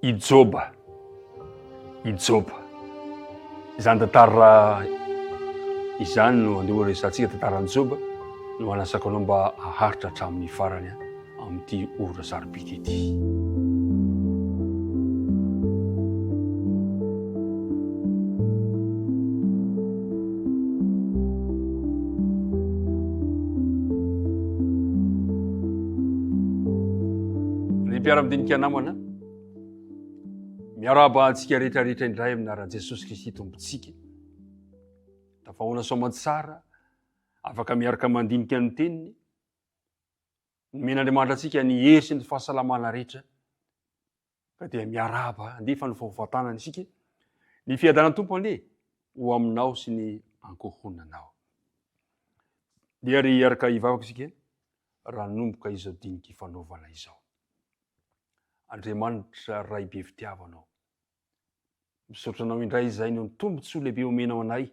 I Joba, i Joba. Izany tantara izany no andeha ho resahantsika, tantaran'i Joba no hanasako anao mba haharitra hatramin'ny farany amin'ity ora sarobidy ity. Ry mpiara-midinika namana, miarahaba antsika rehetra rehetra indray amin'ny anaran'i Jesosy Kristy Tompontsika. Tafahoana soamantsara, afaka miaraka mandinika ny teniny. Nomen'Andriamanitra antsika ny hery sy ny fahasalamana rehetra. Ka dia miarahaba, andefa ny fahofatanana isika. Ny fiadanan'ny Tompo anie ho aminao sy ny ankohonanao. Dia ry hiaraka hivavaka isika raha hanomboka izao dinika ifanaovana izao. Andriamanitra Ray be fitiavana ô, misaotra Anao indray izay noho ny tombontsoa lehibe omenao anay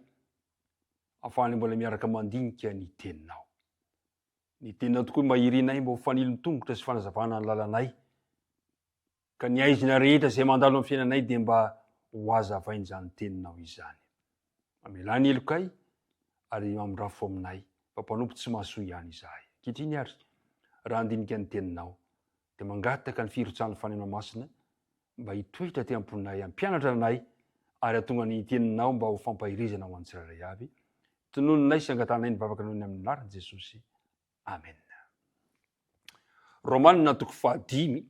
ahafahanay mbola miaraka mandinika ny Teninao. Ny Teninao tokoa mba irinay mba ho fanilon'ny tongotra sy fanazavana ny lalanay, ka ny haizina rehetra izay mandalo amin'ny fiainanay dia mba ho hazavain'izany Teninao izany. Mamelà ny helokay ary mamindrafo aminay fa mpanompo tsy mahasoa ihany izahay. Ankehitriny ary, raha handinika ny Teninao, dia mangataka ny firotsahan'ny Fanahinao Masina mba hitoetra aty am-ponay, hampianatra anay ary hahatonga ny Teninao mba ho fampaherezana ho an'ny tsirairay avy. Tononinay sy angatahanay ny vavaka noho ny amin'ny anaran'i Jesosy. Amena. Romanina toko fahadimy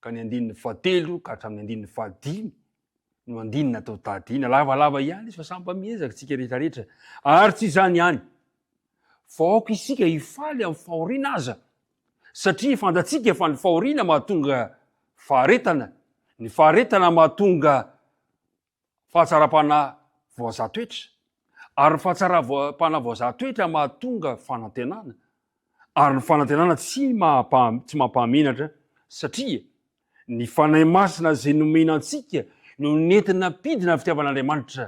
ka ny andininy fahatelo ka hatramin'ny andininy fahadimy no andininy natao tadina. Lavalava ihany izy fa samy mba miezaka tsika rehetrarehetra. Ary tsy izany ihany fa aoka isika hifaly amin'ny fahoriana aza satria fantatsika fa ny fahoriana mahatonga faharetana, ny faharetana mahatonga Fahatsaram-panahy voazaha toetra, ary ny fahatsaram-panahy voazaha toetra mahatonga fanantenana, ary ny fanantenana tsy tsy mampahamenatra, satria ny Fanahy Masina izay nomena antsika no nentina nampidina ny fitiavan'Andriamanitra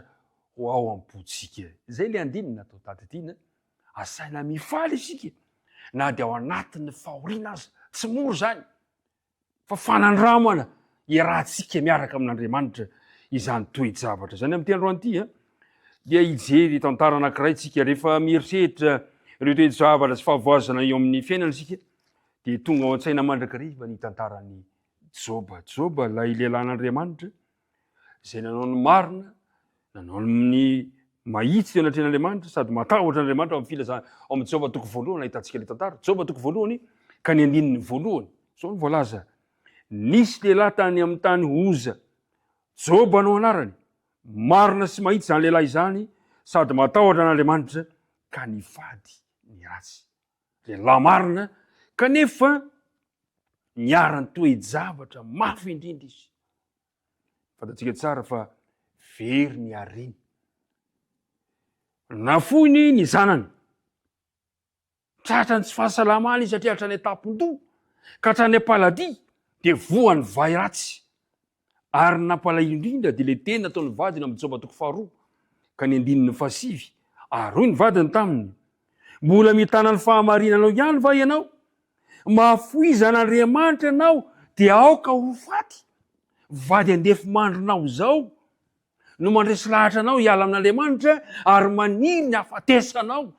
ho ao am-pontsika. Izay ilay andininy natao tadidiana, asaina mifaly isika na dia ao anatin'ny fahoriana aza, tsy mora izany. fa fanandramana iarahantsika miaraka amin'Andriamanitra izany toe-javatra izany. Amin'ity androany ity a, dia hijery tantara anankiray tsika rehefa mieritreritra ireo toe-javatra sy fahavoazana eo amin'ny fiainana isika dia tonga ao an-tsaina mandrakariva ny tantaran'i Joba. Joba ilay lehilahin'Andriamanitra izay nanao ny marina, nanao ny mahitsy teo anatrehan'Andriamanitra sady matahotra an'Andriamanitra ao amin'ny filazana ao amin'ny Joba toko voalohany ahitantsika ilay tantara. Joba toko voalohany ka ny andininy voalohany. Izao no voalaza, Nisy lehilahy tany amin'ny tany Oza, Joba no anarany. Marina sy mahitsy izany lehilahy izany sady matahotra an'Andriamanitra ka nifady ny ratsy. Lehilahy marina kanefa niharan'ny toe-javatra mafy indrindra izy. Fantatsika tsara fa very ny hareny. Nafoiny ny zanany. Tratra ny tsy fahasalamana izy satria hatrany an-tampon-doha ka hatrany am-paladia dia voan'ny vay ratsy. Ary ny nampalahelo indrindra dia ilay teny nataon'ny vadiny amin'ny Joba toko faharoa ka ny andininy fahasivy. Ary hoy ny vadiny taminy, Mbola mitana ny fahamarinanao ihany va ianao? Mahafoiza an'Andriamanitra ianao dia aoka ho faty. Vady andefimandrinao izao no mandresy lahatra anao hiala amin'Andriamanitra ary maniry ny hahafatesanao.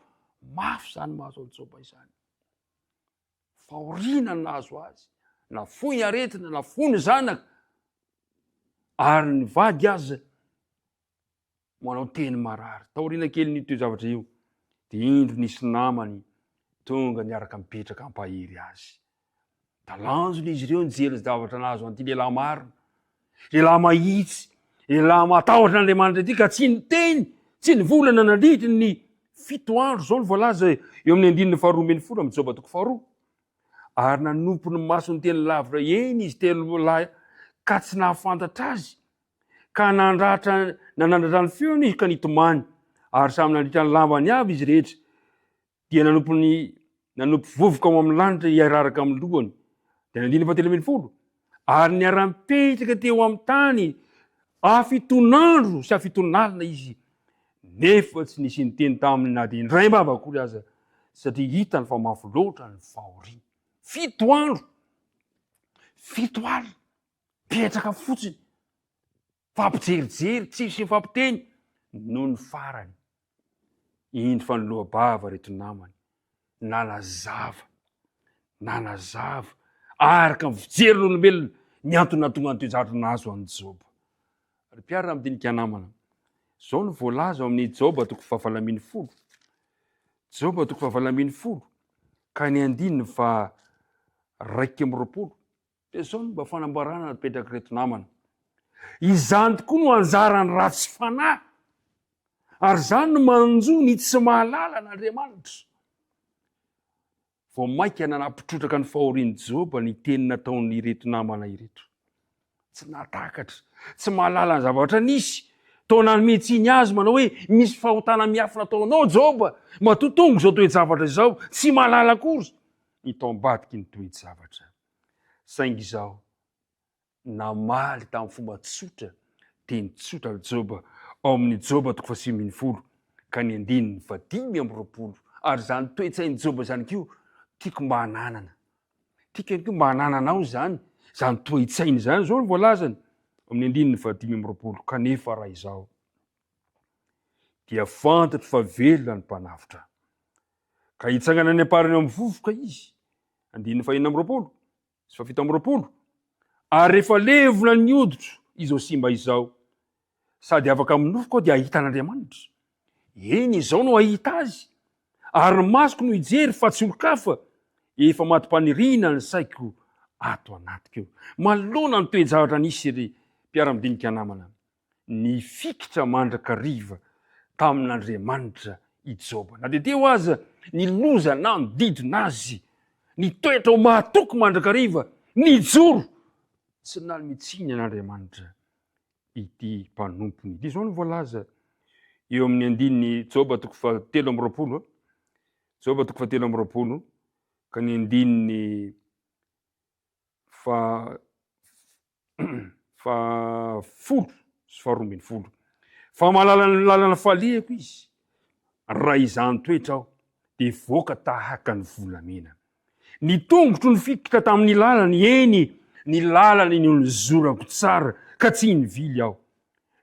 Mafy izany mahazo an'i Joba izany. Fahoriana no nahazo azy. Nafoy ny aretina, nafoy ny zanaka ary ny vady aza manao teny marary. Taoriana kelin'io toe-javatra io, dia indro nisy namany tonga niaraka mipetraka hampahery azy. Talanjona izy ireo nijery ny zavatra nahazo an'ity lehilahy marina, lehilahy mahitsy, lehilahy matahotra an'Andriamanitra ity ka tsy niteny, tsy nivolana nandritra ny fito andro. Izao no voalaza eo amin'ny andininy faharoa ambin'ny folo amin'ny Joba toko faharoa. Ary nanompo ny masony teny lavitra eny izy telo lahy ka tsy nahafantatra azy. Ka nandratra nanandratra ny feony izy ka nitomany, ary samy nandritra ny lambany avy izy rehetra, dia nanompo ny nanompo vovoka ao amin'ny lanitra hiararaka amin'ny lohany. Dia nandiny fahatelo ambin'ny folo, ary niara-nipetraka teo amin'ny tany hafiton'andro sy hafiton'alina izy, nefa tsy nisy niteny taminy na dia indray mbava akory aza, satria hitany fa mafy loatra ny fahoriany. Fito andro, fito alina. Mipetraka fotsiny, mifampijerijery, tsisy mifampiteny. Nony farany, indro fa niloa-bava ireto namany, nanazava, nanazava araka ny fijerin'olombelona ny antony nahatonga ny toe-javatra nahazo an'i Joba. Ry mpiara-midinika namana, izao no voalaza ao amin'ny Joba toko fahavalo 18. Joba toko fahavalo 18 ka ny andininy faha 21. Dia izao no mba fanambarana napetrak'ireto namana. Izany tokoa no anjaran'ny ratsy fanahy, ary izany no manjo ny tsy mahalala an'Andriamanitra. Vao mainka nanapotrotraka ny fahorian'i Joba ny teny nataon'ireto namana ireto. Tsy nahatakatra, tsy mahalala ny zavatra nisy. Toa nanome tsiny azy manao hoe misy fahotana miafina ataonao Joba, matoa tonga izao toe-javatra izao, tsy mahalala akory ny tao ambadiky ny toe-javatra. Saingy izao, namaly tamin'ny fomba tsotra, teny tsotra ry Joba, ao amin'ny Joba toko fahasivy 19 ka ny andininy fahadimy amby 20. Ary izany toe-tsain'i Joba izany koa tiako mba hananana. Tiako ihany koa mba hanananao izany, izany toe-tsaina izany. Izao no voalazany amin'ny andininy fahadimy amby 20, kanefa raha izaho dia fantatro fa velona ny mpanavotra, ka hitsangana any am-parany eo amin'ny vovoka izy. Andininy fahenina amby 20 sy faha-27. Ary rehefa levona ny hoditro izao simba izao, sady afaka amin'ny nofoko aho dia hahita an'Andriamanitra. Eny, izao no hahita azy, ary ny masoko no hijery fa tsy olon-kafa. Efa matim-paniriana ny saiko ato anatiko. Manoloana ny toe-javatra nisy ry mpiara-midinika namana, nifikitra mandrakariva tamin'Andriamanitra i Joba. Na dia teo aza ny loza nanodidina azy, nitoetra ho mahatoky mandrakariva, nijoro tsy nanome tsiny an'Andriamanitra ity mpanompony ity. Izao no voalaza eo amin'ny andininy Joba toko faha-23, Joba toko faha-23 ka ny andininy fa faha-10 sy faha-12. Fa mahalala ny lalana falehako izy, raha izany toetra aho, dia voaka tahaka ny volamena. Ny tongotro nifikitra tamin'ny lalany, eny, ny lalany no nizorako tsara, ka tsy nivily aho.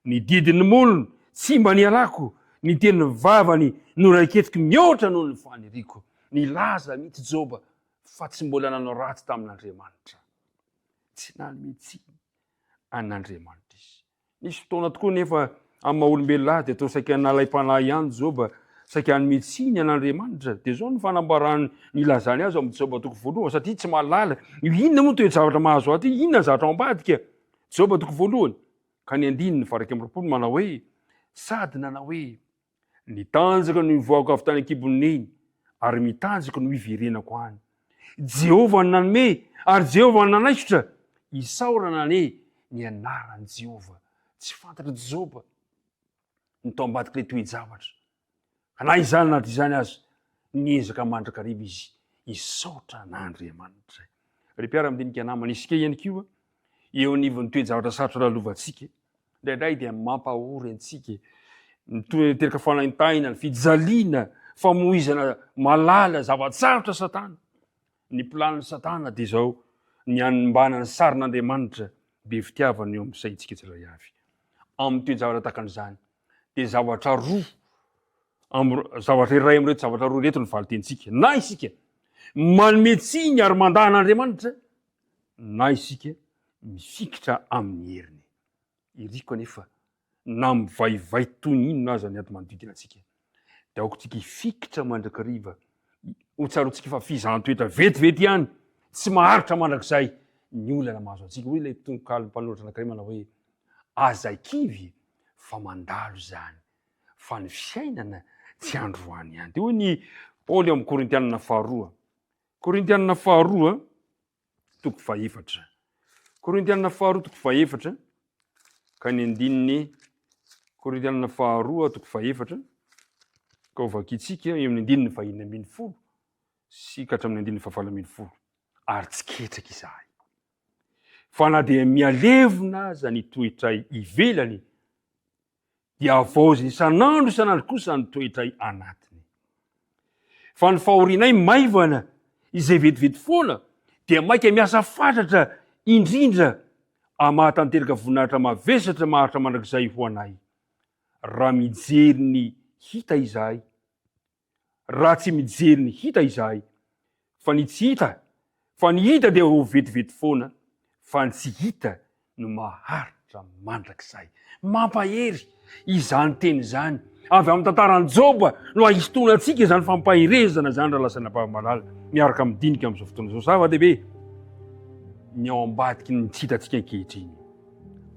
Ny didin'ny molony tsy mba nialako, ny tenin'ny vavany noraiketiko mihoatra noho ny faniriako. Nilaza mihitsy Joba fa tsy mbola nanao ratsy tamin'Andriamanitra. Tsy nanome tsiny an'Andriamanitra izy. Nisy fotoana tokoa nefa amin'ny maha olombelona azy dia toa saika nalaim-panahy ihany Joba, saika hanome tsiny an'Andriamanitra. Dia izao no fanambarany nilazany azy ao amin'ny Joba toko voalohany, satria tsy mahalala inona moa toe-javatra mahazo ahy ity, inona ny zavatra ao ambadika. Joba toko voalohany ka ny andininy faha 21 manao hoe, sady nanao hoe, Nitanjaka no nivoahako avy tany an-kibon'i Neny, ary mitanjaka no hiverenako any. Jehovah no nanome, ary Jehovah no nanaisotra. Isaorana anie ny anaran'i Jehovah. Tsy fantatr'i Joba ny tao ambadik'ilay toe-javatra. Ka na izany na izany aza, niezaka mandrakariva izy hisaotra an'Andriamanitra. Ry mpiara-midinika namana, isika ihany koa eo anivon'ny toe-javatra sarotra lalovantsika, indraindray dia mampahory antsika, miteraka fanaintainana, fijaliana, famoizana malala, zava-tsarotra Satana. Ny planin'i Satana dia izao, ny hanimbana ny sarin'Andriamanitra be fitiavana eo amin'ny saintsika tsirairay avy. Amin'ny toe-javatra tahaka an'izany, dia zavatra roa, zavatra iray amin'ireto zavatra roa ireto ny valin-tenintsika. Na isika manome tsiny ary mandà an'Andriamanitra, na isika mifikitra amin'ny heriny. Iriko anefa na mivaivay toy ny inona aza ny ady manodidina antsika, dia aoka isika hifikitra mandrakariva, ho tsaroantsika fa fizahan-toetra vetivety ihany, tsy maharitra mandrakizay ny olana mahazo antsika. Hoy ilay tononkalo mpanoratra anankiray manao hoe, Aza kivy fa mandalo izany, fa ny fiainana tsy androany ihany. Dia hoy ny Paoly ao amin'ny Korintianina faharoa, Korintianina faharoa, toko fahefatra. Korintianina faharoa toko fahefatra ka ny andininy Korintianina faharoa toko fahefatra ka ho vakintsika eo amin'ny andininy fahenina 16 sy ka hatramin'ny andininy fahavalo 18. Ary tsy ketraka izahay. Fa na dia mihalevona aza ny toetray ivelany dia havaoziny isan'andro isan'andro kosa ny toetray anatiny. Fa ny fahorianay maivana izay vetivety foana dia maika miasa fatratra indrindra. Mahatanteraka voninahitra mavesatra maharitra mandrakizay ho anay. Raha mijery ny hita izahay, raha tsy mijery ny hita izahay, fa ny tsy hita, fa ny hita dia ho vetivety foana, fa ny tsy hita no maharitra mandrakizay. Mampahery izany teny izany. Avy amin'ny tantaran'i Joba no ahistoana antsika izany fampaherezana izany raha lazaina malala miaraka midinika amin'izao fotoana izao. Zava-dehibe ny ao ambadiky ny tsy hitantsika ankehitriny.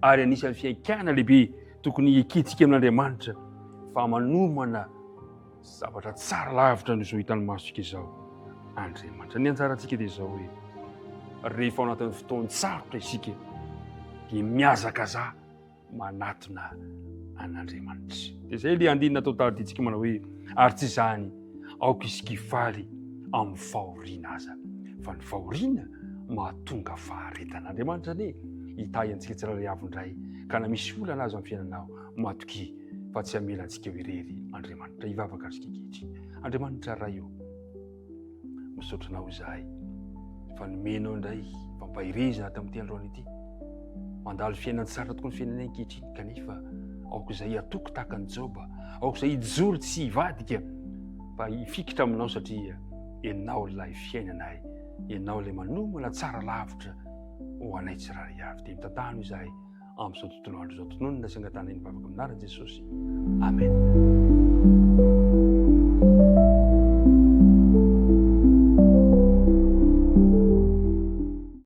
Ary anisan'ny fihaikana lehibe tokony hiakintsika amin'Andriamanitra fa manomana Zavatra tsara lavitra noho izao hitan'ny masontsika izao Andriamanitra. Ny anjarantsika dia izao hoe rehefa ao anatin'ny fotoan-tsarotra isika dia mihazakazaha manatona an'Andriamanitra. Dia izay ilay andininy natao tadidintsika manao hoe ary tsy izany aoka isika hifaly amin'ny fahoriana aza fa ny fahoriana mahatonga faharetana. Andriamanitra anie hitahy antsika tsirairay avy indray ka na misy olana aza amin'ny fiainanao matokia fa tsy hamela antsika ho irery Andriamanitra. Hivavaka isika ankehitriny. Andriamanitra Ray ô, misaotra Anao izahay fa nomenao indray fampaherezana tamin'ity androany ity. Mandalo fiainan-tsarotra tokoa ny fiainanay ankehitriny kanefa aoka izay hatoky tahaka an'i Joba, aoka izay hijoro tsy hivadika fa hifikitra aminao satria Ianao ilay fiainanay, Ianao ilay manomana tsara lavitra ho anay tsirairay avy. Dia mitantano izahay. Amin'izao tontolo andro izao tononina sy angatahana ny vavaka amin'ny anaran'i Jesosy. Amen.